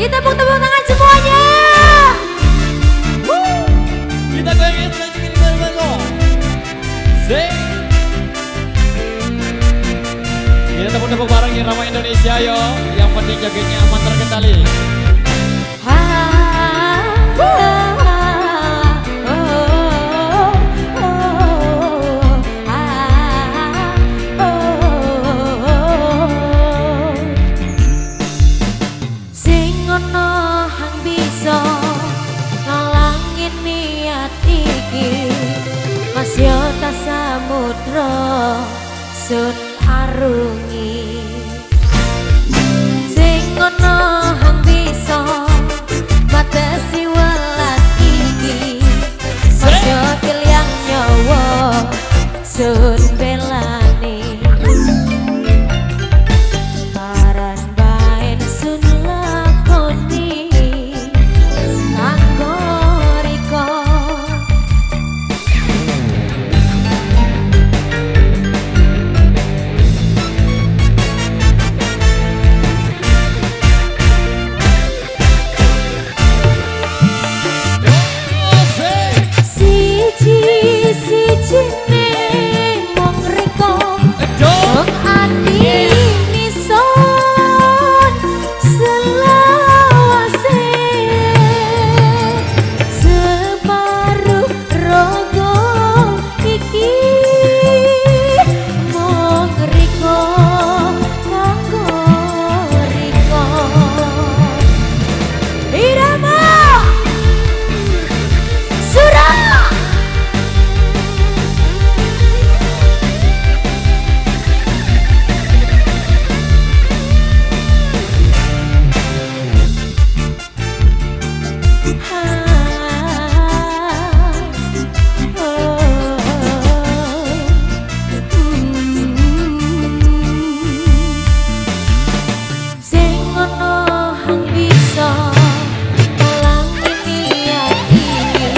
Ditepuk-tepuk tangan semuanya. Kita goyang selanjutnya bareng-bareng. Sing. Kita tepuk-tepuk bareng Irama Indonesia yo. Yang penting jogetnya aman terkendali. Ha, oh, oh, ah, oh. Sing ono hang bisa ngalangin niat iki, Mas yo ta samudra sun arungi. Sing ono hang bisa batasi welas iki, Mas yo ilang nyawa sun belani. Paran baen sun lakoni kanggo riko. Siji sijine mung riko wong ati nison selawase, separuh raga iki mung riko kanggo riko. Irama Surah. Sing ono hang bisa ngalangi niat iki,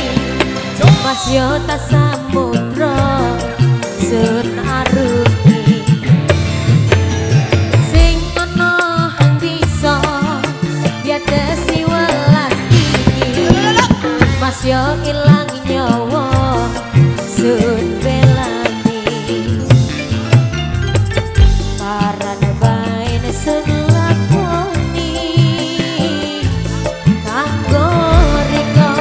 Mas yo ta samudra sun arungi. Sing ono hang bisa biatesi welas iki, Mas yo ilang nyawa sun belani. Paran baen sun lakoni kanggo riko.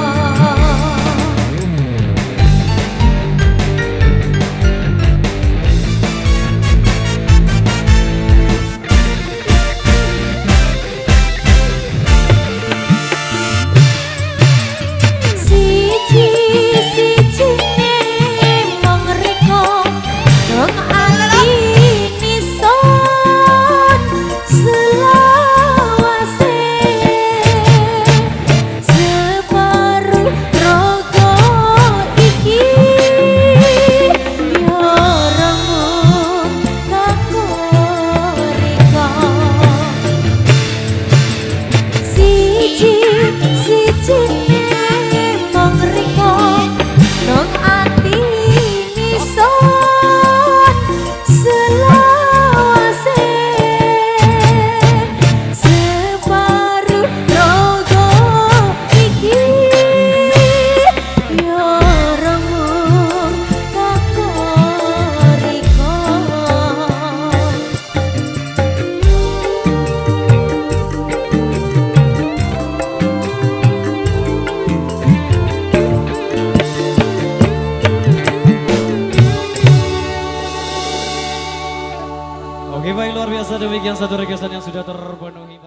Siji sijine mung riko wong ati nison selawase, separuh raga iki yo remuk kanggo riko. Siji sijine mung riko nang ati nison selawase, separuh raga iki yo remuk kanggo riko. Oke baik, luar biasa, demikian satu requestan yang sudah terpenuhi.